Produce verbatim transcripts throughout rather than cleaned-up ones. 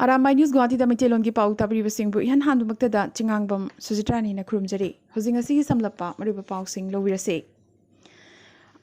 Arambai news ꯒꯨꯋꯥꯍꯥꯇꯤꯗ ꯃꯩꯇꯩꯂꯣꯟꯒꯤ ꯄꯥꯎ ꯇꯥꯕꯤꯔꯤꯕꯁꯤꯡꯕꯨ ꯏꯍꯥꯟ ꯍꯥꯟꯕꯃꯛꯇꯗ ꯆꯤꯉꯥꯡꯕꯝ ꯁꯨꯖꯤꯇ꯭ꯔꯥꯅꯤꯅ ꯈꯨꯔꯨꯝꯖꯔꯤ꯫ ꯍꯧꯖꯤꯛ ꯉꯁꯤꯒꯤ ꯁꯝꯂꯞꯄ ꯃꯔꯨꯑꯣꯏꯕ ꯄꯥꯎꯁꯤꯡ ꯂꯧꯕꯤꯔꯁꯤ꯫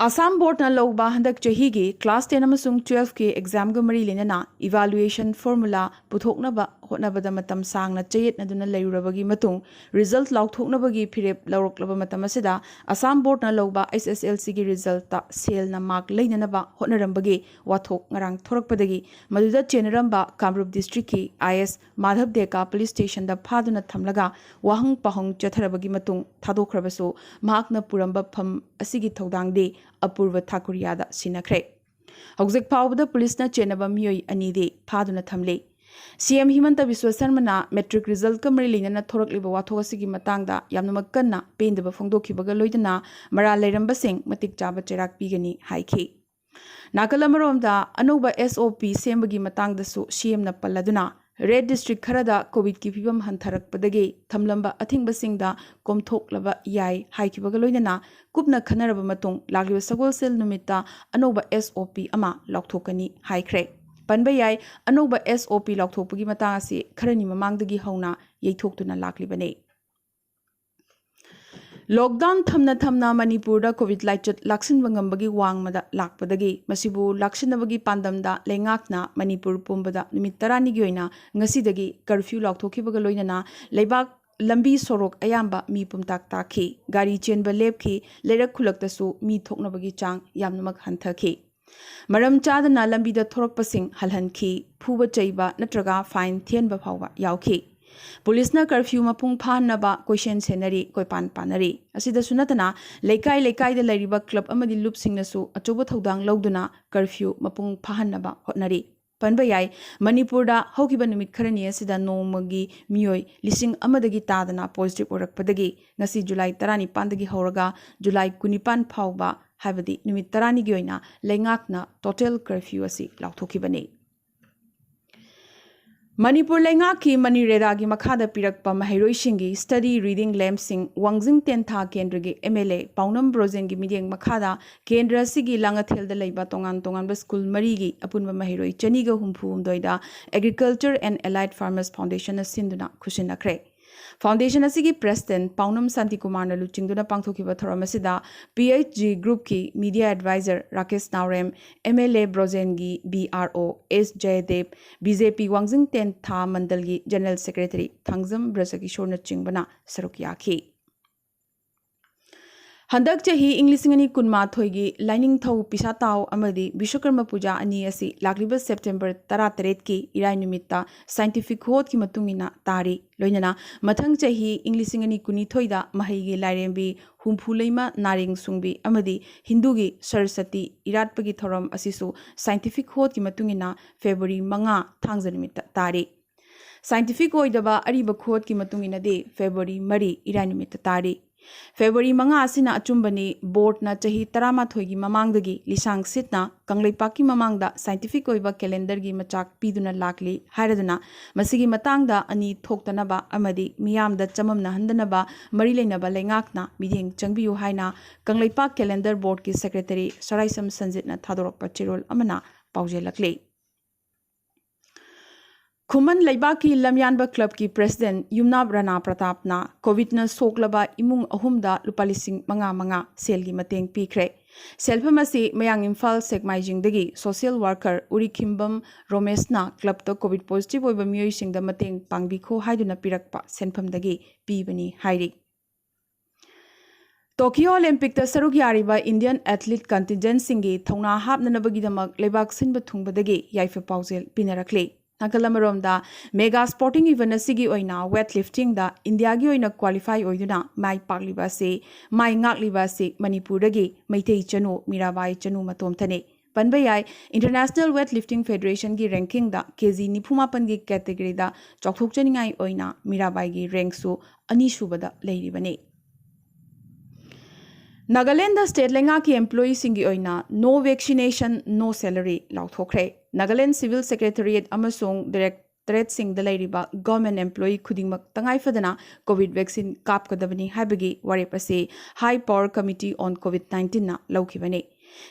ꯑꯁꯥꯝ ꯕꯣꯔꯗꯅ ꯂꯧꯕ ꯍꯟꯗꯛ ꯆꯍꯤꯒꯤ ꯀ꯭ꯂꯥꯁ ꯇꯦꯟ ꯑꯃꯁꯨꯡ ꯇꯨꯋꯦꯜꯐꯀꯤ ꯑꯦꯛꯖꯥꯝꯒ ꯃꯔꯤ ꯂꯩꯅꯅ ꯏꯚꯥꯂꯨꯌꯦꯁꯟ ꯐꯣꯔꯃꯨꯂꯥ ꯄꯨꯊꯣꯛꯅꯕ ꯍꯣꯠꯅꯕꯗ ꯃꯇꯝ ꯁꯥꯡꯅ ꯆꯌꯦꯠꯅꯗꯨꯅ ꯂꯩꯔꯨꯔꯕꯒꯤ ꯃꯇꯨꯡ ꯔꯤꯖꯜꯠ ꯂꯥꯎꯊꯣꯛꯅꯕꯒꯤ ꯐꯤꯔꯦꯞ ꯂꯧꯔꯛꯂꯕ ꯃꯇꯝ ꯑꯁꯤꯗ ꯑꯁꯥꯝ ꯕꯣꯔꯗꯅ ꯂꯧꯕ ꯑꯩꯆ ꯑꯦꯁ ꯑꯦꯜ ꯁꯤꯒꯤ ꯔꯤꯖꯜꯠꯇ ꯁꯦꯜꯅ ꯃꯥꯔꯛ ꯂꯩꯅꯅꯕ ꯍꯣꯠꯅꯔꯝꯕꯒꯤ ꯋꯥꯊꯣꯛ ꯉꯔꯥꯡ ꯊꯣꯔꯛꯄꯗꯒꯤ ꯃꯗꯨꯗ ꯆꯦꯟꯅꯔꯝꯕ ꯀꯥꯃꯔꯨꯞ ꯗꯤꯁꯇ꯭ꯔꯤꯛꯀꯤ ꯑꯥꯏ ꯑꯦꯁ ꯃꯥꯙꯕ ꯗꯦꯀꯥ ꯄꯨꯂꯤꯁ ꯁ꯭ꯇꯦꯁꯟꯗ ꯐꯥꯗꯨꯅ ꯊꯝꯂꯒ ꯋꯥꯍꯪ ꯄꯥꯎꯍꯪ ꯆꯠꯊꯔꯕꯒꯤ ꯃꯇꯨꯡ ꯊꯥꯗꯣꯛꯈ꯭ꯔꯕꯁꯨ ꯃꯍꯥꯛꯅ ꯄꯨꯔꯝꯕ ꯐꯝ ꯑꯁꯤꯒꯤ ꯊꯧꯗꯥꯡꯗꯤ ꯑꯄꯨꯔꯕ ꯊꯥꯀꯨꯔꯤꯌꯥꯗ ꯁꯤꯟꯅꯈ꯭ꯔꯦ꯫ ꯍꯧꯖꯤꯛ ꯐꯥꯎꯕꯗ ꯄꯨꯂꯤꯁꯅ ꯆꯦꯟꯅꯕ ꯃꯤꯑꯣꯏ ꯑꯅꯤꯗꯤ ꯐꯥꯗꯨꯅ ꯊꯝꯂꯤ꯫ ꯁꯤ ꯑꯦꯝ ꯍꯤꯃꯟꯇ ꯕꯤꯁ꯭ꯋ ꯁꯔꯃꯅ ꯃꯦꯇ꯭ꯔꯤꯛ ꯔꯤꯖꯜꯠꯀ ꯃꯔꯤ ꯂꯩꯅꯅ ꯊꯣꯔꯛꯂꯤꯕ ꯋꯥꯊꯣꯛ ꯑꯁꯤꯒꯤ ꯃꯇꯥꯡꯗ ꯌꯥꯝꯅꯃꯛ ꯀꯟꯅ ꯄꯦꯟꯗꯕ ꯐꯣꯡꯗꯣꯛꯈꯤꯕꯒ ꯂꯣꯏꯅꯅ ꯃꯔꯥꯜ ꯂꯩꯔꯝꯕꯁꯤꯡ ꯃꯇꯤꯛ ꯆꯥꯕ ꯆꯩꯔꯥꯛ ꯄꯤꯒꯅꯤ ꯍꯥꯏꯈꯤ꯫ ꯅꯥꯀꯜ ꯑꯃꯔꯣꯝꯗ ꯑꯅꯧꯕ ꯑꯦꯁ ꯑꯣ ꯄꯤ ꯁꯦꯝꯕꯒꯤ ꯃꯇꯥꯡꯗꯁꯨ ꯁꯤ ꯑꯦꯝꯅ ꯄꯜꯂꯗꯨꯅ ꯔꯦꯗ ꯗꯤꯁꯇ꯭ꯔꯤꯛ ꯈꯔꯗ ꯀꯣꯚꯤꯗꯀꯤ ꯐꯤꯕꯝ ꯍꯟꯊꯔꯛꯄꯗꯒꯤ ꯊꯝꯂꯝꯕ ꯑꯊꯤꯡꯕꯁꯤꯡꯗ ꯀꯣꯝꯊꯣꯛꯂꯕ ꯌꯥꯏ ꯍꯥꯏꯈꯤꯕꯒ ꯂꯣꯏꯅꯅ ꯀꯨꯞꯅ ꯈꯟꯅꯔꯕ ꯃꯇꯨꯡ ꯂꯥꯛꯂꯤꯕ ꯁꯒꯣꯜꯁꯦꯜ ꯅꯨꯃꯤꯠꯇ ꯑꯅꯧꯕ ꯑꯦꯁ ꯑꯣ ꯄꯤ ꯑꯃ ꯂꯥꯎꯊꯣꯛꯀꯅꯤ ꯍꯥꯏꯈ꯭ꯔꯦ꯫ ꯄꯟꯕ ꯌꯥꯏ, ꯑꯅꯧꯕ ꯑꯦꯁ ꯑꯣ ꯄꯤ ꯂꯥꯎꯊꯣꯛꯄꯒꯤ ꯃꯇꯥꯡ ꯑꯁꯤ ꯈꯔꯅꯤ ꯃꯃꯥꯡꯗꯒꯤ ꯍꯧꯅ ꯌꯩꯊꯣꯛꯇꯨꯅ ꯂꯥꯛꯂꯤꯕꯅꯤ꯫ ꯂꯣꯛꯗꯥꯎꯟ ꯊꯝꯅ ꯊꯝꯅ ꯃꯅꯤꯄꯨꯔꯗ ꯀꯣꯚꯤꯗ ꯂꯥꯏꯆꯠ ꯂꯥꯛꯁꯤꯟꯕ ꯉꯝꯕꯒꯤ ꯋꯥꯡꯃꯗ ꯂꯥꯛꯄꯗꯒꯤ ꯃꯁꯤꯕꯨ ꯂꯥꯛꯁꯤꯟꯅꯕꯒꯤ ꯄꯥꯟꯗꯝꯗ ꯂꯩꯉꯥꯛꯅ ꯃꯅꯤꯄꯨꯔ ꯄꯨꯝꯕꯗ ꯅꯨꯃꯤꯠ ꯇꯔꯥꯅꯤꯒꯤ ꯑꯣꯏꯅ ꯉꯁꯤꯗꯒꯤ ꯀꯔꯐ꯭ꯌꯨ ꯂꯥꯎꯊꯣꯛꯈꯤꯕꯒ ꯂꯣꯏꯅꯅ ꯂꯩꯕꯥꯛ ꯂꯝꯕꯤ ꯁꯣꯔꯣꯛ ꯑꯌꯥꯝꯕ ꯃꯤ ꯄꯨꯝꯇꯥꯛ ꯇꯥꯈꯤ꯫ ꯒꯥꯔꯤ ꯆꯦꯟꯕ ꯂꯦꯞꯈꯤ꯫ ꯂꯩꯔꯛ ꯈꯨꯜꯂꯛꯇꯁꯨ ꯃꯤ ꯊꯣꯛꯅꯕꯒꯤ ꯆꯥꯡ ꯌꯥꯝꯅꯃꯛ ꯍꯟꯊꯈꯤ꯫ ꯃꯔꯝ ꯆꯥꯗꯅ ꯂꯝꯕꯤꯗ ꯊꯣꯔꯛꯄꯁꯤꯡ ꯍꯜꯍꯟꯈꯤ꯫ ꯐꯨꯕ ꯆꯩꯕ ꯅꯠꯇ꯭ꯔꯒ ꯐꯥꯏꯟ ꯊꯤꯍꯟꯕ ꯐꯥꯎꯕ ꯌꯥꯎꯈꯤ꯫ ꯄꯨꯂꯤꯁꯅ ꯀꯔꯐ꯭ꯌꯨ ꯃꯄꯨꯡ ꯐꯥꯍꯟꯅꯕ ꯀꯣꯏꯁꯦꯟ ꯁꯦꯟꯅꯔꯤ, ꯀꯣꯏꯄꯥꯟ ꯄꯥꯟꯅꯔꯤ꯫ ꯑꯁꯤꯗꯁꯨ ꯅꯠꯇꯅ ꯂꯩꯀꯥꯏ ꯂꯩꯀꯥꯏꯗ ꯂꯩꯔꯤꯕ ꯀ꯭ꯂꯕ ꯑꯃꯗꯤ ꯂꯨꯞꯁꯤꯡꯅꯁꯨ ꯑꯆꯧꯕ ꯊꯧꯗꯥꯡ ꯂꯧꯗꯨꯅ ꯀꯔꯐ꯭ꯌꯨ ꯃꯄꯨꯡ ꯐꯥꯍꯟꯅꯕ ꯍꯣꯠꯅꯔꯤ꯫ ꯄꯟꯕ ꯌꯥꯏ, ꯃꯅꯤꯄꯨꯔꯗ ꯍꯧꯈꯤꯕ ꯅꯨꯃꯤꯠ ꯈꯔꯅꯤ ꯑꯁꯤꯗ ꯅꯣꯡꯃꯒꯤ ꯃꯤꯑꯣꯏ ꯂꯤꯁꯤꯡ ꯑꯃꯗꯒꯤ ꯇꯥꯗꯅ ꯄꯣꯖꯤꯇꯤꯚ ꯑꯣꯏꯔꯛꯄꯗꯒꯤ ꯉꯁꯤ ꯖꯨꯂꯥꯏ ꯇꯔꯥꯅꯤꯄꯥꯟꯗꯒꯤ ꯍꯧꯔꯒ ꯖꯨꯂꯥꯏ ꯀꯨꯟꯅꯤꯄꯥꯟ ꯐꯥꯎꯕ, ꯍꯥꯏꯕꯗꯤ ꯅꯨꯃꯤꯠ ꯇꯔꯥꯅꯤꯒꯤ ꯑꯣꯏꯅ ꯂꯩꯉꯥꯛꯅ ꯇꯣꯇꯦꯜ ꯀꯔꯐ꯭ꯌꯨ ꯑꯁꯤ ꯂꯥꯎꯊꯣꯛꯈꯤꯕꯅꯤ꯫ ꯃꯅꯤꯄꯨꯔ ꯂꯩꯉꯥꯛꯀꯤ ꯃꯅꯤꯔꯦꯗꯥꯒꯤ ꯃꯈꯥꯗ ꯄꯤꯔꯛꯄ ꯃꯍꯩꯔꯣꯏꯁꯤꯡꯒꯤ study reading lampꯁꯤꯡ ꯋꯥꯡꯖꯤꯡ ꯇꯦꯟꯊꯥ ꯀꯦꯟꯗ꯭ꯔꯒꯤ MLA ꯄꯥꯎꯅꯝ ꯕ꯭ꯔꯣꯖꯦꯟꯒꯤ ꯃꯤꯠꯌꯦꯡ ꯃꯈꯥꯗ ꯀꯦꯟꯗ꯭ꯔ ꯑꯁꯤꯒꯤ ꯂꯥꯡꯉꯊꯦꯜꯗ ꯂꯩꯕ ꯇꯣꯉꯥꯟ ꯇꯣꯉꯥꯟꯕ ꯁ꯭ꯀꯨꯜ ꯃꯔꯤꯒꯤ ꯑꯄꯨꯟꯕ ꯃꯍꯩꯔꯣꯏ ꯆꯅꯤꯒ ꯍꯨꯝꯐꯨ ꯍꯨꯝꯗꯣꯏꯗ Agriculture and Allied Farmers Foundationꯅ ꯁꯤꯟꯗꯨꯅ ꯈꯨꯠꯁꯤꯟꯅꯈ꯭ꯔꯦ꯫ Foundationꯑꯁꯤꯒꯤ president ꯄꯥꯎꯅꯝ ꯁꯥꯟꯇꯤꯀꯨꯃꯥꯔꯅ ꯂꯨꯆꯤꯡꯗꯨꯅ ꯄꯥꯡꯊꯣꯛꯈꯤꯕ ꯊꯧꯔꯝ ꯑꯁꯤꯗ PHG Groupꯀꯤ media advisor ꯔꯥꯀꯦꯁ ꯅꯥꯎꯔꯦꯝ, MLA ꯕ꯭ꯔꯣꯖꯦꯟꯒꯤ BRO ꯑꯦꯁ ꯖꯌꯗꯦꯕ, BJP ꯋꯥꯡꯖꯤꯡ ꯇꯦꯟꯊꯥ ꯃꯟꯗꯜꯒꯤ general secretary ꯊꯥꯡꯖꯝ ꯕ꯭ꯔꯖꯀꯤꯁꯣꯔꯅꯆꯤꯡꯕꯅ ꯁꯔꯨꯛ ꯌꯥꯈꯤ꯫ ꯍꯟꯗꯛ ꯆꯍꯤ ꯏꯪ ꯂꯤꯁꯤꯡ ꯑꯅꯤ ꯀꯨꯟꯃꯥꯊꯣꯏꯒꯤ ꯂꯥꯏꯅꯤꯡꯊꯧ ꯄꯤꯁꯥ ꯇꯥꯎ ꯑꯃꯗꯤ ꯕꯤꯁ꯭ꯋꯀꯔꯃ ꯄꯨꯖꯥ ꯑꯅꯤ ꯑꯁꯤ ꯂꯥꯛꯂꯤꯕ September ꯇꯔꯥꯇꯔꯦꯠꯀꯤ ꯏꯔꯥꯏ ꯅꯨꯃꯤꯠꯇ scientific ꯍꯣꯠꯀꯤ ꯃꯇꯨꯡ ꯏꯟꯅ ꯇꯥꯔꯤ꯫ ꯂꯣꯏꯅꯅ ꯃꯊꯪ ꯆꯍꯤ ꯏꯪ ꯂꯤꯁꯤꯡ ꯑꯅꯤ ꯀꯨꯟꯅꯤꯊꯣꯏꯗ ꯃꯍꯩꯒꯤ ꯂꯥꯏꯔꯦꯝꯕꯤ ꯍꯨꯝꯐꯨ ꯂꯩꯃ ꯅꯥꯔꯦꯡ ꯁꯨꯡꯕꯤ ꯑꯃꯗꯤ ꯍꯤꯟꯗꯨꯒꯤ ꯁꯔꯁꯇꯤ ꯏꯔꯥꯠꯄꯒꯤ ꯊꯧꯔꯝ ꯑꯁꯤꯁꯨ scientific ꯍꯣꯠꯀꯤ ꯃꯇꯨꯡ ꯏꯟꯅ February ꯃꯉꯥ ꯊꯥꯡꯖ ꯅꯨꯃꯤꯠꯇ ꯇꯥꯔꯤ꯫ Scientific ꯑꯣꯏꯗꯕ ꯑꯔꯤꯕ ꯈꯨꯍꯣꯠꯀꯤ ꯃꯇꯨꯡ ꯏꯟꯅꯗꯤ February ꯃꯔꯤ ꯏꯔꯥꯏ ꯅꯨꯃꯤꯠꯇ ꯇꯥꯔꯤ꯫ February ꯃꯉꯥ ꯑꯁꯤꯅ ꯑꯆꯨꯝꯕꯅꯤ꯫ Boardꯅ ꯆꯍꯤ ꯇꯔꯥꯃꯥꯊꯣꯏꯒꯤ ꯃꯃꯥꯡꯗꯒꯤ ꯂꯤꯁꯥꯡ ꯁꯤꯠꯅ ꯀꯪꯂꯩꯄꯥꯛꯀꯤ ꯃꯃꯥꯡꯗ scientific ꯑꯣꯏꯕ calendarꯒꯤ ꯃꯆꯥꯛ ꯄꯤꯗꯨꯅ ꯂꯥꯛꯂꯤ ꯍꯥꯏꯔꯗꯨꯅ ꯃꯁꯤꯒꯤ ꯃꯇꯥꯡꯗ ꯑꯅꯤ ꯊꯣꯛꯇꯅꯕ ꯑꯃꯗꯤ ꯃꯤꯌꯥꯝꯗ ꯆꯃꯝꯅꯍꯟꯗꯅꯕ ꯃꯔꯤ ꯂꯩꯅꯕ ꯂꯩꯉꯥꯛꯅ ꯃꯤꯠꯌꯦꯡ ꯆꯪꯕꯤꯌꯨ ꯍꯥꯏꯅ ꯀꯪꯂꯩꯄꯥꯛ Calendar Boardꯀꯤ secretary ꯁꯔꯥꯏꯁꯝ ꯁꯟꯖꯤꯠꯅ ꯊꯥꯗꯣꯔꯛꯄ ꯆꯦꯔꯣꯜ ꯑꯃꯅ ꯄꯥꯎꯖꯦꯜꯂꯛꯂꯤ꯫ ꯈꯨꯃꯟ ꯂꯩꯕꯥꯛꯀꯤ ꯂꯝꯌꯥꯟꯕ clubꯀꯤ president ꯌꯨꯝꯅꯥꯝ ꯔꯥꯅꯥ ꯄ꯭ꯔꯇꯥꯞꯅ COVIDꯅ ꯁꯣꯛꯂꯕ ꯏꯃꯨꯡ ꯑꯍꯨꯝꯗ ꯂꯨꯄꯥ ꯂꯤꯁꯤꯡ ꯃꯉꯥ ꯃꯉꯥ ꯁꯦꯜꯒꯤ ꯃꯇꯦꯡ ꯄꯤꯈ꯭ꯔꯦ꯫ ꯁꯦꯜꯐꯝ ꯑꯁꯤ ꯃꯌꯥꯡ Imphal ꯁꯦꯛꯃꯥꯏꯖꯤꯡꯗꯒꯤ social worker ꯎꯔꯤꯈꯤꯝꯕꯝ ꯔꯣꯃꯦꯁꯅ clubꯇ COVID positive ꯑꯣꯏꯕ ꯃꯤꯑꯣꯏꯁꯤꯡꯗ ꯃꯇꯦꯡ ꯄꯥꯡꯕꯤꯈꯣ ꯍꯥꯏꯗꯨꯅ ꯄꯤꯔꯛꯄ ꯁꯦꯟꯐꯝꯗꯒꯤ ꯄꯤꯕꯅꯤ ꯍꯥꯏꯔꯤ꯫ Tokyo Olympicꯇ ꯁꯔꯨꯛ ꯌꯥꯔꯤꯕ Indian athlete contingentꯁꯤꯡꯒꯤ ꯊꯧꯅꯥ ꯍꯥꯞꯅꯅꯕꯒꯤꯗꯃꯛ ꯂꯩꯕꯥꯛ ꯁꯤꯟꯕ ꯊꯨꯡꯕꯗꯒꯤ ꯌꯥꯏꯐ ꯄꯥꯎꯖꯦꯜ ꯄꯤꯅꯔꯛꯂꯤ꯫ ꯅꯥꯀꯜ ꯑꯃꯔꯣꯝꯗ, mega sporting event ꯑꯁꯤꯒꯤ ꯑꯣꯏꯅ weightliftingꯗ ꯏꯟꯗꯤꯌꯥꯒꯤ ꯑꯣꯏꯅ qualify ꯑꯣꯏꯗꯨꯅ ꯃꯥꯏ ꯄꯥꯛꯂꯤꯕ ꯑꯁꯤ, ꯃꯥꯏ ꯉꯥꯛꯂꯤꯕ ꯑꯁꯤ ꯃꯅꯤꯄꯨꯔꯗꯒꯤ ꯃꯩꯇꯩ ꯆꯅꯨ ꯃꯤꯔꯥꯕꯥꯏ ꯆꯅꯨ ꯃꯇꯣꯝꯊꯅꯤ꯫ ꯄꯟꯕ ꯌꯥꯏ, International Weightlifting Federationꯒꯤ rankingꯗ KG ꯅꯤꯐꯨ ꯃꯥꯄꯟꯒꯤ categoryꯗ ꯆꯥꯎꯊꯣꯛꯆꯅꯤꯡꯉꯥꯏ ꯑꯣꯏꯅ ꯃꯤꯔꯥꯕꯥꯏꯒꯤ rankꯁꯨ ꯑꯅꯤꯁꯨꯕꯗ ꯂꯩꯔꯤꯕꯅꯤ꯫ ꯅꯥꯒꯥꯂꯦꯟꯗ state ꯂꯩꯉꯥꯛꯀꯤ employeeꯁꯤꯡꯒꯤ ꯑꯣꯏꯅ no vaccination, no salary ꯂꯥꯎꯊꯣꯛꯈ꯭ꯔꯦ꯫ Nagaland Civil Secretariat ꯑꯃꯁꯨꯡ Direct ꯇꯔꯦꯠꯁꯤꯡꯗ ꯂꯩꯔꯤꯕ government employee ꯈꯨꯗꯤꯡꯃꯛ ꯇꯉꯥꯏ ꯐꯗꯅ COVID vaccine ꯀꯥꯞꯀꯗꯕꯅꯤ ꯍꯥꯏꯕꯒꯤ ꯋꯥꯔꯦꯞ ꯑꯁꯤ High Power Committee on COVID nineteenꯅ ꯂꯧꯈꯤꯕꯅꯤ꯫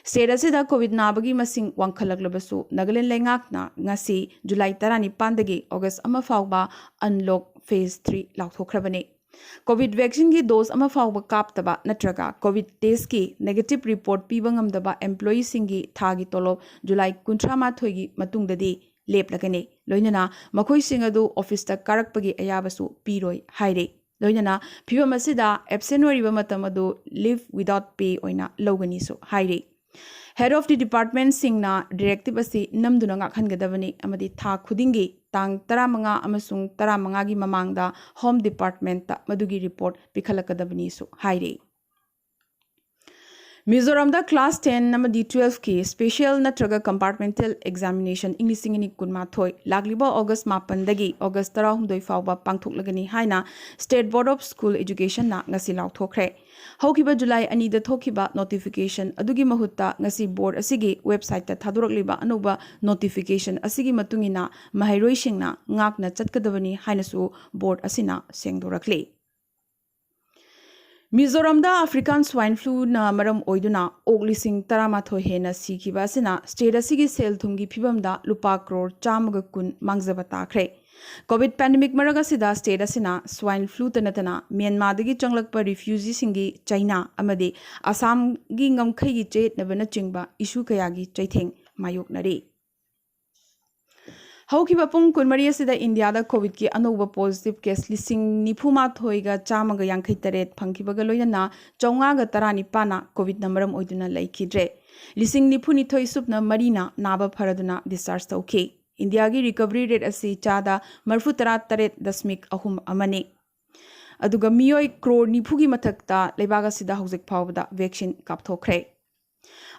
State ꯑꯁꯤꯗ COVID ꯅꯥꯕꯒꯤ ꯃꯁꯤꯡ ꯋꯥꯡꯈꯠꯂꯛꯂꯕꯁꯨ, ꯅꯥꯒꯥꯂꯦꯟ ꯂꯩꯉꯥꯛꯅ ꯉꯁꯤ, July ꯇꯔꯥꯅꯤꯄꯥꯟꯗꯒꯤ August ꯑꯃ ꯐꯥꯎꯕ unlock phase three ꯂꯥꯎꯊꯣꯛꯈ꯭ꯔꯕꯅꯤ꯫ COVID vaccineꯒꯤ dose ꯑꯃ ꯐꯥꯎꯕ ꯀꯥꯞꯇꯕ ꯅꯠꯇ꯭ꯔꯒ COVID testꯀꯤ negative report ꯄꯤꯕ ꯉꯝꯗꯕ employeeꯁꯤꯡꯒꯤ ꯊꯥꯒꯤ ꯇꯣꯂꯣꯞ July ꯀꯨꯟꯊ꯭ꯔꯥ ꯃꯥꯊꯣꯏꯒꯤ ꯃꯇꯨꯡꯗꯗꯤ ꯂꯦꯞꯂꯒꯅꯤ꯫ ꯂꯣꯏꯅꯅ ꯃꯈꯣꯏꯁꯤꯡ ꯑꯗꯨ officeꯇ ꯀꯥꯔꯛꯄꯒꯤ ꯑꯌꯥꯕꯁꯨ ꯄꯤꯔꯣꯏ ꯍꯥꯏꯔꯤ꯫ ꯂꯣꯏꯅꯅ ꯐꯤꯚꯝ ꯑꯁꯤꯗ absent ꯑꯣꯏꯔꯤꯕ ꯃꯇꯝ ꯑꯗꯨ leave without pay ꯑꯣꯏꯅ ꯂꯧꯒꯅꯤꯁꯨ ꯍꯥꯏꯔꯤ꯫ Head of the departmentꯁꯤꯡꯅ directive ꯑꯁꯤ ꯅꯝꯗꯨꯅ ꯉꯥꯛꯍꯟꯒꯗꯕꯅꯤ ꯑꯃꯗꯤ ꯊꯥ ꯈꯨꯗꯤꯡꯒꯤ ꯇꯥꯡ ꯇꯔꯥꯃꯉꯥ ꯑꯃꯁꯨꯡ ꯇꯔꯥꯃꯉꯥꯒꯤ ꯃꯃꯥꯡꯗ Home Departmentꯇ ꯃꯗꯨꯒꯤ report ꯄꯤꯈꯠꯂꯛꯀꯗꯕꯅꯤꯁꯨ ꯍꯥꯏꯔꯤ꯫ ꯃꯤꯖꯣꯔꯥꯝꯗ class ten ꯑꯃꯗꯤ twelveꯀꯤ special ꯅꯠꯇ꯭ꯔꯒ compartmental examination ꯏꯪ ꯂꯤꯁꯤꯡ ꯑꯅꯤ ꯀꯨꯟꯃꯥꯊꯣꯏ ꯂꯥꯛꯂꯤꯕ August ꯃꯥꯄꯟꯗꯒꯤ August ꯇꯔꯥꯍꯨꯝꯗꯣꯏ ꯐꯥꯎꯕ ꯄꯥꯡꯊꯣꯛꯂꯒꯅꯤ ꯍꯥꯏꯅ State Board of School Educationꯅ ꯉꯁꯤ ꯂꯥꯎꯊꯣꯛꯈ꯭ꯔꯦ꯫ ꯍꯧꯈꯤꯕ July ꯑꯅꯤꯗ ꯊꯣꯛꯈꯤꯕ notification ꯑꯗꯨꯒꯤ ꯃꯍꯨꯠꯇ ꯉꯁꯤ board ꯑꯁꯤꯒꯤ websiteꯇ ꯊꯥꯗꯣꯔꯛꯂꯤꯕ ꯑꯅꯧꯕ notification ꯑꯁꯤꯒꯤ ꯃꯇꯨꯡ ꯏꯟꯅ ꯃꯍꯩꯔꯣꯏꯁꯤꯡꯅ ꯉꯥꯛꯅ ꯆꯠꯀꯗꯕꯅꯤ ꯍꯥꯏꯅꯁꯨ board ꯑꯁꯤꯅ ꯁꯦꯡꯗꯣꯔꯛꯂꯤ꯫ ꯃꯤꯖꯣꯔꯥꯝꯗ African Swine Fluꯅ ꯃꯔꯝ ꯑꯣꯏꯗꯨꯅ ꯑꯣꯛ ꯂꯤꯁꯤꯡ ꯇꯔꯥꯃꯥꯊꯣꯏ ꯍꯦꯟꯅ ꯁꯤꯈꯤꯕ ꯑꯁꯤꯅ state ꯑꯁꯤꯒꯤ ꯁꯦꯜ ꯊꯨꯝꯒꯤ ꯐꯤꯕꯝꯗ ꯂꯨꯄꯥ ꯀ꯭ꯔꯣꯔ ꯆꯥꯝꯃꯒ ꯀꯨꯟ ꯃꯥꯡꯖꯕ ꯇꯥꯈ꯭ꯔꯦ꯫ COVID pandemic ꯃꯔꯛ ꯑꯁꯤꯗ state ꯑꯁꯤꯅ swine fluꯇ ꯅꯠꯇꯅ ꯃ꯭ꯌꯥꯟꯃꯥꯔꯗꯒꯤ ꯆꯪꯂꯛꯄ refugeeꯁꯤꯡꯒꯤ ꯆꯩꯅꯥ ꯑꯃꯗꯤ ꯑꯁꯥꯝꯒꯤ ꯉꯝꯈꯩꯒꯤ ꯆꯌꯦꯠꯅꯕꯅꯆꯤꯡꯕ issue ꯀꯌꯥꯒꯤ ꯆꯩꯊꯦꯡ ꯃꯥꯌꯣꯛꯅꯔꯤ꯫ ꯍꯧꯈꯤꯕ ꯄꯨꯡ ꯀꯨꯟꯃꯔꯤ ꯑꯁꯤꯗ ꯏꯟꯗꯤꯌꯥꯗ COVIDꯀꯤ ꯑꯅꯧꯕ positive case ꯂꯤꯁꯤꯡ ꯅꯤꯐꯨ ꯃꯥꯊꯣꯏꯒ ꯆꯥꯝꯃꯒ ꯌꯥꯡꯈꯩ ꯇꯔꯦꯠ ꯐꯪꯈꯤꯕꯒ ꯂꯣꯏꯅꯅ ꯆꯥꯝꯃꯉꯥꯒ ꯇꯔꯥꯅꯤꯄꯥꯟꯅ COVIDꯅ ꯃꯔꯝ ꯑꯣꯏꯗꯨꯅ ꯂꯩꯈꯤꯗ꯭ꯔꯦ꯫ ꯂꯤꯁꯤꯡ ꯅꯤꯐꯨ ꯅꯤꯊꯣꯏ ꯁꯨꯞꯅ ꯃꯔꯤꯅ ꯅꯥꯕ ꯐꯔꯗꯨꯅ discharge ꯇꯧꯈꯤ꯫ ꯏꯟꯗꯤꯌꯥꯒꯤ recovery rate ꯑꯁꯤ ꯆꯥꯗ ꯃꯔꯤꯐꯨ ꯇꯔꯥ ꯇꯔꯦꯠ ꯗꯁꯃꯤꯛ ꯑꯍꯨꯝ ꯑꯃꯅꯤ꯫ ꯑꯗꯨꯒ ꯃꯤꯑꯣꯏ ꯀ꯭ꯔꯣꯔ ꯅꯤꯐꯨꯒꯤ ꯃꯊꯛꯇ ꯂꯩꯕꯥꯛ ꯑꯁꯤꯗ ꯍꯧꯖꯤꯛ ꯐꯥꯎꯕꯗ vaccine ꯀꯥꯞꯊꯣꯛꯈ꯭ꯔꯦ꯫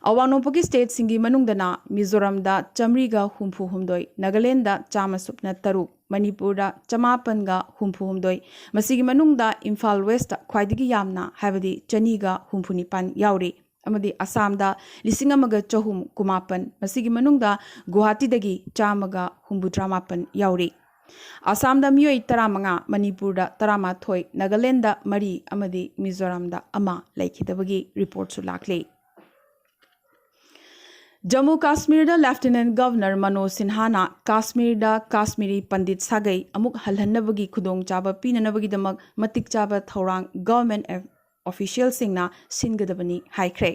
ꯑꯋꯥꯡ ꯅꯣꯡꯄꯣꯛꯀꯤ stateꯁꯤꯡꯒꯤ ꯃꯅꯨꯡꯗꯅ ꯃꯤꯖꯣꯔꯥꯝꯗ ꯆꯥꯃꯔꯤꯒ ꯍꯨꯝꯐꯨ ꯍꯨꯝꯗꯣꯏ, ꯅꯥꯒꯥꯂꯦꯟꯗ ꯆꯥꯝꯃ ꯁꯨꯞꯅ ꯇꯔꯨꯛ, ꯃꯅꯤꯄꯨꯔꯗ ꯆꯃꯥꯄꯟꯒ ꯍꯨꯝꯐꯨ ꯍꯨꯝꯗꯣꯏ, ꯃꯁꯤꯒꯤ ꯃꯅꯨꯡꯗ ꯏꯝꯐꯥꯜ Westꯇ ꯈ꯭ꯋꯥꯏꯗꯒꯤ ꯌꯥꯝꯅ, ꯍꯥꯏꯕꯗꯤ ꯆꯅꯤꯒ ꯍꯨꯝꯐꯨ ꯅꯤꯄꯥꯟ ꯌꯥꯎꯔꯤ꯫ ꯑꯃꯗꯤ ꯑꯁꯥꯝꯗ ꯂꯤꯁꯤꯡ ꯑꯃꯒ ꯆꯍꯨꯝ ꯀꯨꯟꯃꯥꯄꯟ, ꯃꯁꯤꯒꯤ ꯃꯅꯨꯡꯗ ꯒꯨꯋꯥꯍꯥꯇꯤꯗꯒꯤ ꯆꯥꯝꯃꯒ ꯍꯨꯝꯐꯨꯇꯔꯥ ꯃꯥꯄꯟ ꯌꯥꯎꯔꯤ꯫ ꯑꯁꯥꯝꯗ ꯃꯤꯑꯣꯏ ꯇꯔꯥꯃꯉꯥ, ꯃꯅꯤꯄꯨꯔꯗ ꯇꯔꯥꯃꯥꯊꯣꯏ, ꯅꯥꯒꯥꯂꯦꯟꯗ ꯃꯔꯤ ꯑꯃꯗꯤ ꯃꯤꯖꯣꯔꯥꯝꯗ ꯑꯃ ꯂꯩꯈꯤꯗꯕꯒꯤ ꯔꯤꯄꯣꯔꯠꯁꯨ ꯂꯥꯛꯂꯤ꯫ ꯖꯝꯃꯨ ꯀꯥꯁꯃꯤꯔꯗ ꯂꯦꯐꯇꯤꯅꯦꯟꯠ ꯒꯚꯔꯅꯔ ꯃꯅꯣꯖ ꯁꯤꯟꯍꯥꯅ ꯀꯥꯁꯃꯤꯔꯗ ꯀꯥꯁꯃꯤꯔꯤ ꯄꯟꯗꯤꯠ ꯁꯥꯒꯩ ꯑꯃꯨꯛ ꯍꯜꯍꯟꯅꯕꯒꯤ ꯈꯨꯗꯣꯡꯆꯥꯕ ꯄꯤꯅꯅꯕꯒꯤꯗꯃꯛ ꯃꯇꯤꯛ ꯆꯥꯕ ꯊꯧꯔꯥꯡ ꯒꯚꯔꯟꯃꯦꯟꯠ ꯑꯣꯐꯤꯁꯤꯌꯦꯜꯁꯤꯡꯅ ꯁꯤꯟꯒꯗꯕꯅꯤ ꯍꯥꯏꯈ꯭ꯔꯦ꯫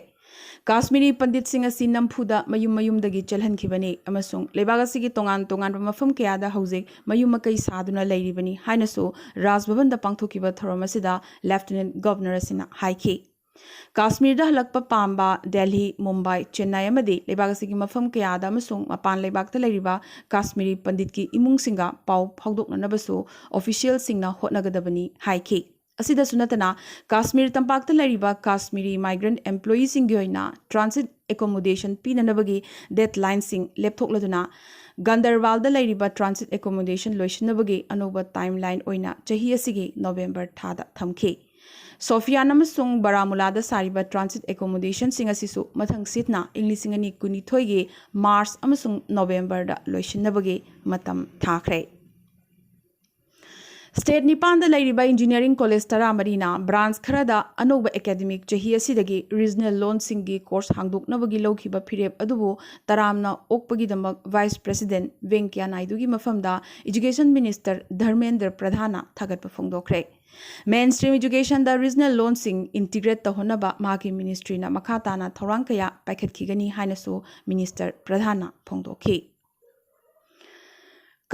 ꯀꯥꯁꯃꯤꯔꯤ ꯄꯟꯗꯤꯠꯁꯤꯡ ꯑꯁꯤ ꯅꯝꯐꯨꯗ ꯃꯌꯨꯝ ꯃꯌꯨꯝꯗꯒꯤ ꯆꯦꯜꯍꯟꯈꯤꯕꯅꯤ ꯑꯃꯁꯨꯡ ꯂꯩꯕꯥꯛ ꯑꯁꯤꯒꯤ ꯇꯣꯉꯥꯟ ꯇꯣꯉꯥꯟꯕ ꯃꯐꯝ ꯀꯌꯥꯗ ꯍꯧꯖꯤꯛ ꯃꯌꯨꯝ ꯃꯀꯩ ꯁꯥꯗꯨꯅ ꯂꯩꯔꯤꯕꯅꯤ ꯍꯥꯏꯅꯁꯨ ꯔꯥꯖ ꯚꯕꯟꯗ ꯄꯥꯡꯊꯣꯛꯈꯤꯕ ꯊꯧꯔꯝ ꯑꯁꯤꯗ ꯂꯦꯐꯇꯤꯅꯦꯟꯠ ꯒꯚꯔꯅꯔ ꯑꯁꯤꯅ ꯍꯥꯏꯈꯤ꯫ ꯀꯥꯁꯃꯤꯔꯗ ꯍꯜꯂꯛꯄ ꯄꯥꯝꯕ ꯗꯦꯜꯍꯤ, ꯃꯨꯝꯕꯥꯏ, ꯆꯦꯟꯅꯥꯏ ꯑꯃꯗꯤ ꯂꯩꯕꯥꯛ ꯑꯁꯤꯒꯤ ꯃꯐꯝ ꯀꯌꯥꯗ ꯑꯃꯁꯨꯡ ꯃꯄꯥꯟ ꯂꯩꯕꯥꯛꯇ ꯂꯩꯔꯤꯕ ꯀꯥꯁꯃꯤꯔꯤ ꯄꯟꯗꯤꯠꯀꯤ ꯏꯃꯨꯡꯁꯤꯡꯒ ꯄꯥꯎ ꯐꯥꯎꯗꯣꯛꯅꯅꯕꯁꯨ ꯑꯣꯐꯤꯁꯤꯌꯦꯜꯁꯤꯡꯅ ꯍꯣꯠꯅꯒꯗꯕꯅꯤ ꯍꯥꯏꯈꯤ꯫ ꯑꯁꯤꯗꯁꯨ ꯅꯠꯇꯅ, ꯀꯥꯁꯃꯤꯔ ꯇꯝꯄꯥꯛꯇ ꯂꯩꯔꯤꯕ ꯀꯥꯁꯃꯤꯔꯤ migrant employeeꯁꯤꯡꯒꯤ ꯑꯣꯏꯅ transit accommodation ꯄꯤꯅꯅꯕꯒꯤ deadlineꯁꯤꯡ ꯂꯦꯞꯊꯣꯛꯂꯗꯨꯅ, ꯒꯟꯗꯔꯕꯥꯜꯗ ꯂꯩꯔꯤꯕ transit accommodation ꯂꯣꯏꯁꯤꯟꯅꯕꯒꯤ ꯑꯅꯧꯕ timeline ꯑꯣꯏꯅ ꯆꯍꯤ ꯑꯁꯤꯒꯤ ꯅꯣꯕꯦꯝꯕꯔ ꯊꯥꯗ ꯊꯝꯈꯤ꯫ ꯁꯣꯐꯤꯌꯥꯟ ꯑꯃꯁꯨꯡ ꯕꯥꯔꯥꯃꯨꯂꯥꯗ ꯁꯥꯔꯤꯕ transit accommodationꯁꯤꯡ ꯑꯁꯤꯁꯨ ꯃꯊꯪ ꯁꯤꯠꯅ ꯏꯪ ꯂꯤꯁꯤꯡ ꯑꯅꯤ ꯀꯨꯟꯅꯤꯊꯣꯏꯒꯤ ꯃꯥꯔꯆ ꯑꯃꯁꯨꯡ ꯅꯣꯕꯦꯝꯕꯔꯗ ꯂꯣꯏꯁꯤꯟꯅꯕꯒꯤ ꯃꯇꯝ ꯊꯥꯈ꯭ꯔꯦ꯫ State ꯅꯤꯄꯥꯟꯗ ꯂꯩꯔꯤꯕ engineering college ꯇꯔꯥꯃꯔꯤꯅ branch ꯈꯔꯗ ꯑꯅꯧꯕ academic ꯆꯍꯤ ꯑꯁꯤꯗꯒꯤ regional loanꯁꯤꯡꯒꯤ course ꯍꯥꯡꯗꯣꯛꯅꯕꯒꯤ ꯂꯧꯈꯤꯕ ꯐꯤꯔꯦꯞ ꯑꯗꯨꯕꯨ ꯇꯔꯥꯝꯅ ꯑꯣꯛꯄꯒꯤꯗꯃꯛ Vice President ꯚꯦꯡꯀꯌꯥ ꯅꯥꯏꯗꯨꯒꯤ ꯃꯐꯝꯗ Education Minister ꯙꯔꯃꯦꯟꯗ꯭ꯔ ꯄ꯭ꯔꯙꯥꯟꯅ ꯊꯥꯒꯠꯄ ꯐꯣꯡꯗꯣꯛꯈ꯭ꯔꯦ꯫ Mainstream educationꯗ regional loanꯁꯤꯡ integrate ꯇꯧꯍꯟꯅꯕ ꯃꯍꯥꯛꯀꯤ ministryꯅ ꯃꯈꯥ ꯇꯥꯅ ꯊꯧꯔꯥꯡ ꯀꯌꯥ ꯄꯥꯏꯈꯠꯈꯤꯒꯅꯤ ꯍꯥꯏꯅꯁꯨ Minister ꯄ꯭ꯔꯙꯥꯟꯅ ꯐꯣꯡꯗꯣꯛꯈꯤ꯫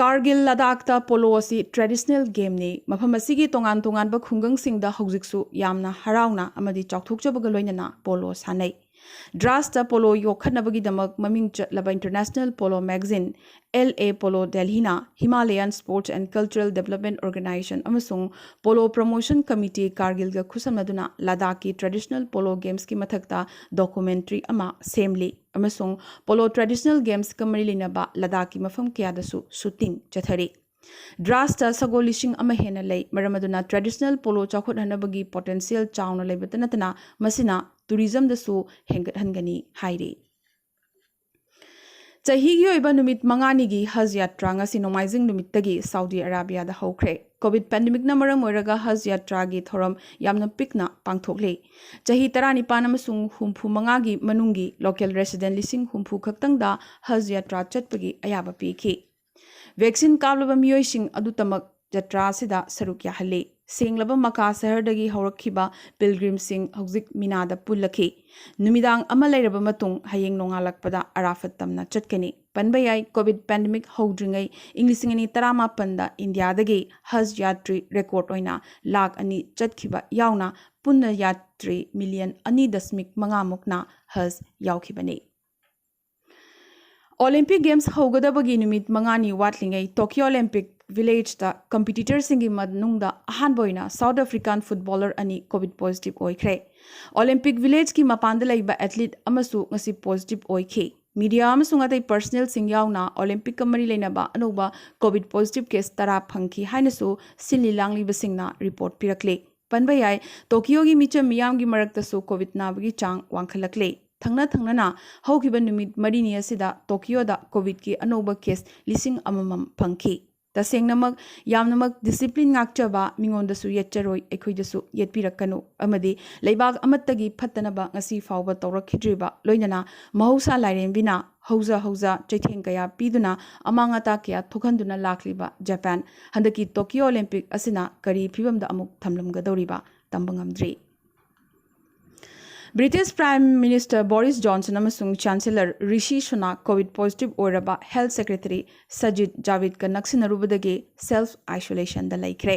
ꯀꯥꯔꯒꯤꯜ ꯂꯗꯥꯈꯇ polo ꯑꯁꯤ traditional gameꯅꯤ꯫ ꯃꯐꯝ ꯑꯁꯤꯒꯤ ꯇꯣꯉꯥꯟ ꯇꯣꯉꯥꯟꯕ ꯈꯨꯡꯒꯪꯁꯤꯡꯗ ꯍꯧꯖꯤꯛꯁꯨ ꯌꯥꯝꯅ ꯍꯔꯥꯎꯅ ꯑꯃꯗꯤ ꯆꯥꯎꯊꯣꯛꯆꯕꯒ ꯂꯣꯏꯅꯅ polo ꯁꯥꯟꯅꯩ꯫ ꯗ꯭ꯔꯥꯁꯇ polo ꯌꯣꯛꯈꯠꯅꯕꯒꯤꯗꯃꯛ ꯃꯃꯤꯡ ꯆꯠꯂꯕ International Polo Magazine, L A Polo Delhiꯅ Himalayan Sports and Cultural Development Organization ꯑꯃꯁꯨꯡ Polo Promotion Committee ꯀꯥꯔꯒꯤꯜꯒ ꯈꯨꯠꯁꯝꯅꯗꯨꯅ ꯂꯗꯥꯈꯀꯤ traditional polo gamesꯀꯤ ꯃꯊꯛꯇ documentary ꯑꯃ ꯁꯦꯝꯂꯤ ꯑꯃꯁꯨꯡ polo traditional gamesꯀ ꯃꯔꯤ ꯂꯩꯅꯕ ꯂꯗꯥꯈꯀꯤ ꯃꯐꯝ ꯀꯌꯥꯗꯁꯨ shooting ꯆꯠꯊꯔꯤ꯫ ꯗ꯭ꯔꯥꯁꯇ ꯁꯒꯣꯜ ꯂꯤꯁꯤꯡ ꯑꯃ ꯍꯦꯟꯅ ꯂꯩ, ꯃꯔꯝ ꯑꯗꯨꯅ traditional polo ꯆꯥꯎꯈꯠꯍꯟꯅꯕꯒꯤ potential ꯆꯥꯎꯅ ꯂꯩꯕꯇ ꯅꯠꯇꯅ ꯃꯁꯤꯅ ꯇꯨꯔꯤꯖꯝꯗꯁꯨ ꯍꯦꯟꯒꯠꯍꯟꯒꯅꯤ ꯍꯥꯏꯔꯤ꯫ ꯆꯍꯤꯒꯤ ꯑꯣꯏꯕ ꯅꯨꯃꯤꯠ ꯃꯉꯥꯅꯤꯒꯤ ꯍꯖ ꯌꯥꯇ꯭ꯔꯥ ꯉꯁꯤ ꯅꯣꯡꯃꯥꯏꯖꯤꯡ ꯅꯨꯃꯤꯠꯇꯒꯤ ꯁꯥꯎꯗꯤ ꯑꯔꯥꯕꯤꯌꯥꯗ ꯍꯧꯈ꯭ꯔꯦ꯫ ꯀꯣꯚꯤꯗ ꯄꯦꯟꯗꯦꯃꯤꯛꯅ ꯃꯔꯝ ꯑꯣꯏꯔꯒ ꯍꯖ ꯌꯥꯇ꯭ꯔꯥꯒꯤ ꯊꯧꯔꯝ ꯌꯥꯝꯅ ꯄꯤꯛꯅ ꯄꯥꯡꯊꯣꯛꯂꯤ꯫ ꯆꯍꯤ ꯇꯔꯥꯅꯤꯄꯥꯟ ꯑꯃꯁꯨꯡ ꯍꯨꯝꯐꯨ ꯃꯉꯥꯒꯤ ꯃꯅꯨꯡꯒꯤ ꯂꯣꯀꯦꯜ ꯔꯦꯁꯤꯗꯦꯟ ꯂꯤꯁꯤꯡ ꯍꯨꯝꯐꯨ ꯈꯛꯇꯪꯗ ꯍꯖ ꯌꯥꯇ꯭ꯔꯥ ꯆꯠꯄꯒꯤ ꯑꯌꯥꯕ ꯄꯤꯈꯤ꯫ ꯚꯦꯛꯁꯤꯟ ꯀꯥꯞꯂꯕ ꯃꯤꯑꯣꯏꯁꯤꯡ ꯑꯗꯨꯇꯃꯛ ꯖꯇ꯭ꯔꯥ ꯑꯁꯤꯗ ꯁꯔꯨꯛ ꯌꯥꯍꯜꯂꯤ꯫ ꯁꯦꯡꯂꯕ ꯃꯀꯥ ꯁꯍꯔꯗꯒꯤ ꯍꯧꯔꯛꯈꯤꯕ ꯄꯤꯜꯒ꯭ꯔꯤꯝꯁꯤꯡ ꯍꯧꯖꯤꯛ ꯃꯤꯅꯥꯗ ꯄꯨꯜꯂꯛꯈꯤ꯫ ꯅꯨꯃꯤꯗꯥꯡ ꯑꯃ ꯂꯩꯔꯕ ꯃꯇꯨꯡ ꯍꯌꯦꯡ ꯅꯣꯡꯉꯥꯜꯂꯛꯄꯗ ꯑꯔꯥꯐꯠ ꯇꯝꯅ ꯆꯠꯀꯅꯤ꯫ ꯄꯟꯕ ꯌꯥꯏ, ꯀꯣꯚꯤꯗ ꯄꯦꯟꯗꯦꯃꯤꯛ ꯍꯧꯗ꯭ꯔꯤꯉꯩ ꯏꯪ ꯂꯤꯁꯤꯡ ꯑꯅꯤ ꯇꯔꯥꯃꯥꯄꯟꯗ ꯏꯟꯗꯤꯌꯥꯗꯒꯤ ꯍꯖ ꯌꯥꯇ꯭ꯔꯤ ꯔꯦꯀꯣꯔꯗ ꯑꯣꯏꯅ ꯂꯥꯈ ꯑꯅꯤ ꯆꯠꯈꯤꯕ ꯌꯥꯎꯅ ꯄꯨꯟꯅ ꯌꯥꯇ꯭ꯔꯤ ꯃꯤꯂꯤꯌꯟ ꯑꯅꯤ ꯗꯁꯃꯤꯛ ꯃꯉꯥꯃꯨꯛꯅ ꯍꯖ ꯌꯥꯎꯈꯤꯕꯅꯤ꯫ ꯑꯣꯂꯤꯝꯄꯤꯛ ꯒꯦꯝꯁ ꯍꯧꯒꯗꯕꯒꯤ ꯅꯨꯃꯤꯠ ꯃꯉꯥꯅꯤ ꯋꯥꯠꯂꯤꯉꯩ ꯇꯣꯀꯤꯌꯣ ꯑꯣꯂꯤꯝꯄꯤꯛ ꯚꯤꯂꯦꯖꯇ ꯀꯝꯄꯤꯇꯤꯇꯔꯁꯤꯡꯒꯤ ꯃꯅꯨꯡꯗ ꯑꯍꯥꯟꯕ ꯑꯣꯏꯅ ꯁꯥꯎꯠ ꯑꯐ꯭ꯔꯤꯀꯥꯟ ꯐꯨꯠꯕꯣꯂꯔ ꯑꯅꯤ ꯀꯣꯚꯤꯗ ꯄꯣꯖꯤꯇꯤꯚ ꯑꯣꯏꯈ꯭ꯔꯦ꯫ ꯑꯣꯂꯤꯝꯄꯤꯛ ꯚꯤꯂꯦꯖꯀꯤ ꯃꯄꯥꯟꯗ ꯂꯩꯕ ꯑꯦꯊꯂꯤꯠ ꯑꯃꯁꯨ ꯉꯁꯤ ꯄꯣꯖꯤꯇꯤꯚ ꯑꯣꯏꯈꯤ꯫ ꯃꯤꯗꯤꯌꯥ ꯑꯃꯁꯨꯡ ꯑꯇꯩ ꯄꯔꯁꯅꯦꯜꯁꯤꯡ ꯌꯥꯎꯅ ꯑꯣꯂꯤꯝꯄꯤꯛꯀ ꯃꯔꯤ ꯂꯩꯅꯕ ꯑꯅꯧꯕ ꯀꯣꯚꯤꯗ ꯄꯣꯖꯤꯇꯤꯚ ꯀꯦꯁ ꯇꯔꯥ ꯐꯪꯈꯤ ꯍꯥꯏꯅꯁꯨ ꯁꯤꯜꯂꯤ ꯂꯥꯡꯂꯤꯕꯁꯤꯡꯅ ꯔꯤꯄꯣꯔꯠ ꯄꯤꯔꯛꯂꯤ꯫ ꯄꯟꯕ ꯌꯥꯏ, ꯇꯣꯀꯤꯌꯣꯒꯤ ꯃꯤꯆꯝ ꯃꯤꯌꯥꯝꯒꯤ ꯃꯔꯛꯇꯁꯨ ꯀꯣꯚꯤꯗ ꯅꯥꯕꯒꯤ ꯆꯥꯡ ꯋꯥꯡꯈꯠꯂꯛꯂꯦ꯫ ꯊꯪꯅ ꯊꯪꯅꯅ ꯍꯧꯈꯤꯕ ꯅꯨꯃꯤꯠ ꯃꯔꯤꯅꯤ ꯑꯁꯤꯗ ꯇꯣꯀꯤꯌꯣꯗ ꯀꯣꯚꯤꯗꯀꯤ ꯑꯅꯧꯕ ꯀꯦꯁ ꯂꯤꯁꯤꯡ ꯑꯃꯃꯝ ꯐꯪꯈꯤ꯫ ꯇꯁꯦꯡꯅꯃꯛ ꯌꯥꯝꯅꯃꯛ ꯗꯤꯁꯤꯄ꯭ꯂꯤꯟ ꯉꯥꯛꯆꯕ ꯃꯤꯉꯣꯟꯗꯁꯨ ꯌꯦꯠꯆꯔꯣꯏ, ꯑꯩꯈꯣꯏꯗꯁꯨ ꯌꯦꯠꯄꯤꯔꯛꯀꯅꯨ ꯑꯃꯗꯤ ꯂꯩꯕꯥꯛ ꯑꯃꯠꯇꯒꯤ ꯐꯠꯇꯅꯕ ꯉꯁꯤ ꯐꯥꯎꯕ ꯇꯧꯔꯛꯈꯤꯗ꯭ꯔꯤꯕ, ꯂꯣꯏꯅꯅ ꯃꯍꯧꯁꯥ ꯂꯥꯏꯔꯦꯝꯕꯤꯅ ꯍꯧꯖ ꯍꯧꯖ ꯆꯩꯊꯦꯡ ꯀꯌꯥ ꯄꯤꯗꯨꯅ ꯑꯃꯥꯡ ꯑꯇꯥ ꯀꯌꯥ ꯊꯣꯛꯍꯟꯗꯨꯅ ꯂꯥꯛꯂꯤꯕ ꯖꯄꯥꯟ ꯍꯟꯗꯛꯀꯤ ꯇꯣꯀꯤꯌꯣ ꯑꯣꯂꯤꯝꯄꯤꯛ ꯑꯁꯤꯅ ꯀꯔꯤ ꯐꯤꯕꯝꯗ ꯑꯃꯨꯛ ꯊꯝꯂꯝꯒꯗꯧꯔꯤꯕ ꯇꯝꯕ ꯉꯝꯗ꯭ꯔꯤ꯫ ꯕ꯭ꯔꯤꯇꯤꯁ ꯄ꯭ꯔꯥꯏꯝ ꯃꯤꯅꯤꯁꯇꯔ ꯕꯣꯔꯤꯁ ꯖꯣꯟꯁꯟ ꯑꯃꯁꯨꯡ ꯆꯥꯟꯁꯦꯂꯔ ꯔꯤꯁꯤ ꯁꯨꯅꯥꯛ ꯀꯣꯚꯤꯗ ꯄꯣꯖꯤꯇꯤꯚ ꯑꯣꯏꯔꯕ ꯍꯦꯜꯊ ꯁꯦꯀ꯭ꯔꯦꯇꯔꯤ ꯁꯖꯤꯗ ꯖꯥꯕꯤꯗꯀ ꯅꯛꯁꯤꯟꯅꯔꯨꯕꯗꯒꯤ ꯁꯦꯜꯐ ꯑꯥꯏꯁꯣꯂꯦꯁꯟꯗ ꯂꯩꯈ꯭ꯔꯦ꯫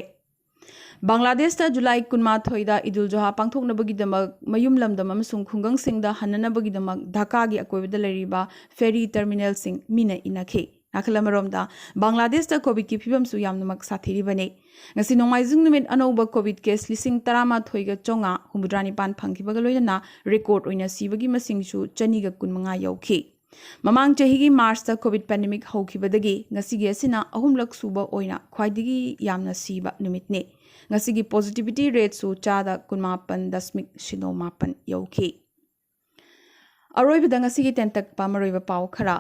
ꯕꯪꯒ꯭ꯂꯥꯗꯦꯁꯇ ꯖꯨꯂꯥꯏ ꯀꯨꯟꯃꯥꯊꯣꯏꯗ ꯏꯗꯨꯜ ꯖꯨꯍꯥ ꯄꯥꯡꯊꯣꯛꯅꯕꯒꯤꯗꯃꯛ ꯃꯌꯨꯝ ꯂꯝꯗꯝ ꯑꯃꯁꯨꯡ ꯈꯨꯡꯒꯪꯁꯤꯡꯗ ꯍꯟꯅꯅꯕꯒꯤꯗꯃꯛ ꯙꯥꯀꯥꯒꯤ ꯑꯀꯣꯏꯕꯗ ꯂꯩꯔꯤꯕ ꯐꯦꯔꯤ ꯇꯔꯃꯤꯅꯦꯜꯁꯤꯡ ꯃꯤꯅ ꯏꯟꯅꯈꯤ꯫ ꯅꯥꯀꯜ ꯑꯃꯔꯣꯝꯗ, ꯕꯪꯒ꯭ꯂꯥꯗꯦꯁꯇ ꯀꯣꯚꯤꯗꯀꯤ ꯐꯤꯕꯝꯁꯨ ꯌꯥꯝꯅꯃꯛ ꯁꯥꯊꯤꯔꯤꯕꯅꯤ꯫ ꯉꯁꯤ ꯅꯣꯡꯃꯥꯏꯖꯤꯡ ꯅꯨꯃꯤꯠ ꯑꯅꯧꯕ ꯀꯣꯚꯤꯗ ꯀꯦꯁ ꯂꯤꯁꯤꯡ ꯇꯔꯥꯃꯥꯊꯣꯏꯒ ꯆꯥꯝꯃꯉꯥ ꯍꯨꯝꯐꯨꯇꯔꯥ ꯅꯤꯄꯥꯟ ꯐꯪꯈꯤꯕꯒ ꯂꯣꯏꯅꯅ ꯔꯦꯀꯣꯔꯗ ꯑꯣꯏꯅ ꯁꯤꯕꯒꯤ ꯃꯁꯤꯡꯁꯨ ꯆꯅꯤꯒ ꯀꯨꯟꯃꯉꯥ ꯌꯧꯈꯤ꯫ ꯃꯃꯥꯡ ꯆꯍꯤꯒꯤ ꯃꯥꯔꯆꯇ ꯀꯣꯚꯤꯗ ꯄꯦꯟꯗꯦꯃꯤꯛ ꯍꯧꯈꯤꯕꯗꯒꯤ ꯉꯁꯤꯒꯤ ꯑꯁꯤꯅ ꯑꯍꯨꯝꯂꯛ ꯁꯨꯕ ꯑꯣꯏꯅ ꯈ꯭ꯋꯥꯏꯗꯒꯤ ꯌꯥꯝꯅ ꯁꯤꯕ ꯅꯨꯃꯤꯠꯅꯤ꯫ ꯉꯁꯤꯒꯤ positivity rateꯁꯨ ꯆꯥꯗ ꯀꯨꯟꯃꯥꯄꯟ ꯗꯁꯃꯤꯛ ꯁꯤꯅꯣ ꯃꯥꯄꯟ ꯌꯧꯈꯤ꯫ ꯑꯔꯣꯏꯕꯗ ꯉꯁꯤꯒꯤ ꯇꯦꯟꯇꯛꯄ ꯃꯔꯨꯑꯣꯏꯕ ꯄꯥꯎ ꯈꯔ꯫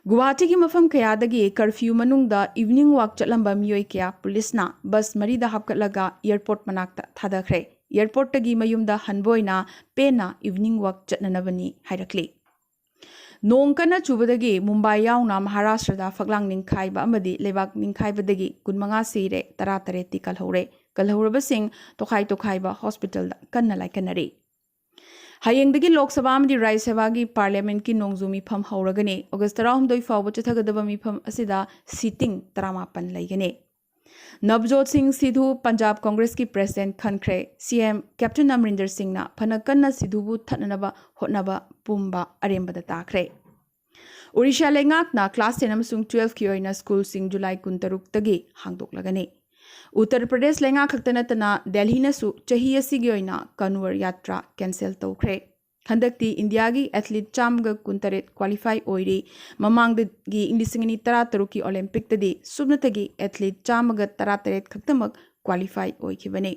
ꯒꯨꯋꯥꯍꯥꯇꯤꯒꯤ ꯃꯐꯝ ꯀꯌꯥꯗꯒꯤ curfew ꯃꯅꯨꯡꯗ evening walk ꯆꯠꯂꯝꯕ ꯃꯤꯑꯣꯏ ꯀꯌꯥ ꯄꯨꯂꯤꯁꯅ ꯕꯁ ꯃꯔꯤꯗ ꯍꯥꯞꯀꯠꯂꯒ airport ꯃꯅꯥꯛꯇ ꯊꯥꯗꯈ꯭ꯔꯦ꯫ Airportꯇꯒꯤ ꯃꯌꯨꯝꯗ ꯍꯟꯕ ꯑꯣꯏꯅ ꯄꯦꯟꯅ evening walk ꯆꯠꯅꯅꯕꯅꯤ ꯍꯥꯏꯔꯛꯂꯤ꯫ ꯅꯣꯡ ꯀꯟꯅ ꯆꯨꯕꯗꯒꯤ ꯃꯨꯝꯕꯥꯏ ꯌꯥꯎꯅ ꯃꯍꯥꯔꯥꯁꯇ꯭ꯔꯗ ꯐꯛꯂꯥꯡ ꯅꯤꯡꯈꯥꯏꯕ ꯑꯃꯗꯤ ꯂꯩꯕꯥꯛ ꯅꯤꯡꯈꯥꯏꯕꯗꯒꯤ ꯀꯨꯟꯃꯉꯥ ꯁꯤꯔꯦ, ꯇꯔꯥꯇꯔꯦꯠꯇꯤ ꯀꯜꯍꯧꯔꯦ꯫ ꯀꯜꯍꯧꯔꯕꯁꯤꯡ ꯇꯣꯈꯥꯏ ꯇꯣꯈꯥꯏꯕ hospitalꯗ ꯀꯟꯅ ꯂꯥꯏꯀꯠꯅꯔꯤ꯫ ꯍꯌꯦꯡꯗꯒꯤ ꯂꯣꯛ ꯁꯚꯥ ꯑꯃꯗꯤ ꯔꯥꯖ꯭ꯌ ꯁꯚꯥꯒꯤ parliamentꯀꯤ ꯅꯣꯡꯖꯨ ꯃꯤꯐꯝ ꯍꯧꯔꯒꯅꯤ꯫ ꯑꯣꯒꯁ ꯇꯔꯥꯍꯨꯝꯗꯣꯏ ꯐꯥꯎꯕ ꯆꯠꯊꯒꯗꯕ ꯃꯤꯐꯝ ꯑꯁꯤꯗ seating ꯇꯔꯥꯃꯥꯄꯟ ꯂꯩꯒꯅꯤ꯫ ꯅꯕꯖꯣꯠ ꯁꯤꯡ Sidhu Punjab ꯀꯣꯡꯒ꯭ꯔꯦꯁꯀꯤ president ꯈꯟꯈ꯭ꯔꯦ꯫ CM Captain Amarendra Singhꯅ ꯐꯅ ꯀꯟꯅ ꯁꯤꯙꯨꯕꯨ ꯊꯠꯅꯅꯕ ꯍꯣꯠꯅꯕ ꯄꯨꯝꯕ ꯑꯔꯦꯝꯕꯗ ꯇꯥꯈ꯭ꯔꯦ꯫ ꯑꯣꯔꯤꯁꯥ ꯂꯩꯉꯥꯛꯅ class ten ꯑꯃꯁꯨꯡ twelveꯀꯤ ꯑꯣꯏꯅ schoolꯁꯤꯡ ꯖꯨꯂꯥꯏ ꯀꯨꯟꯇꯔꯨꯛꯇꯒꯤ ꯍꯥꯡꯗꯣꯛꯂꯒꯅꯤ꯫ ꯎꯠꯇꯔ ꯄ꯭ꯔꯗꯦꯁ ꯂꯩꯉꯥꯛ ꯈꯛꯇ ꯅꯠꯇꯅ ꯗꯦꯜꯍꯤꯅꯁꯨ ꯆꯍꯤ ꯑꯁꯤꯒꯤ ꯑꯣꯏꯅ ꯀꯟꯋꯔ ꯌꯥꯇ꯭ꯔꯥ cancel ꯇꯧꯈ꯭ꯔꯦ꯫ ꯍꯟꯗꯛꯇꯤ ꯏꯟꯗꯤꯌꯥꯒꯤ athlete ꯆꯥꯝꯃꯒ ꯀꯨꯟꯇꯔꯦꯠ qualify ꯑꯣꯏꯔꯤ꯫ ꯃꯃꯥꯡꯗꯒꯤ ꯏꯪ ꯂꯤꯁꯤꯡ ꯑꯅꯤ ꯇꯔꯥꯇꯔꯨꯛꯀꯤ Olympicꯇꯗꯤ ꯁꯨꯞꯅꯇꯒꯤ athlete ꯆꯥꯝꯃꯒ ꯇꯔꯥꯇꯔꯦꯠ ꯈꯛꯇꯃꯛ qualify ꯑꯣꯏꯈꯤꯕꯅꯤ꯫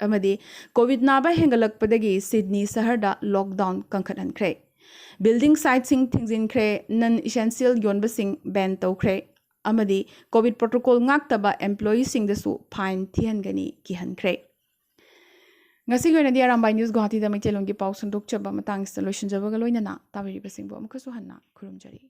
ꯑꯃꯗꯤ COVID ꯅꯥꯕ ꯍꯦꯟꯒꯠꯂꯛꯄꯗꯒꯤ ꯁꯤꯗꯅꯤ ꯁꯍꯔꯗ lockdown ꯀꯟꯈꯠꯍꯟꯈ꯭ꯔꯦ꯫ Building siteꯁꯤꯡ ꯊꯤꯡꯖꯤꯟꯈ꯭ꯔꯦ, non essential ꯌꯣꯟꯕꯁꯤꯡ ban ꯇꯧꯈ꯭ꯔꯦ, ꯑꯃꯗꯤ COVID protocol ꯉꯥꯛꯇꯕ employeeꯁꯤꯡꯗꯁꯨ fine ꯊꯤꯍꯟꯒꯅꯤ ꯀꯤꯍꯟꯈ꯭ꯔꯦ꯫ ꯉꯁꯤꯒꯤ ꯑꯣꯏꯅꯗꯤ ꯑꯔꯥꯝꯕꯥꯏ News ꯒꯨꯋꯥꯍꯥꯇꯤꯗ ꯃꯩꯇꯩꯂꯣꯟꯒꯤ ꯄꯥꯎ ꯁꯟꯗꯣꯛꯆꯕ ꯃꯇꯥꯡꯁꯤꯗ ꯂꯣꯏꯁꯤꯟꯖꯕꯒ ꯂꯣꯏꯅꯅ ꯇꯥꯕꯤꯔꯤꯕꯁꯤꯡꯕꯨ ꯑꯃꯨꯛꯀꯁꯨ ꯍꯟꯅ ꯈꯨꯔꯨꯝꯖꯔꯤ꯫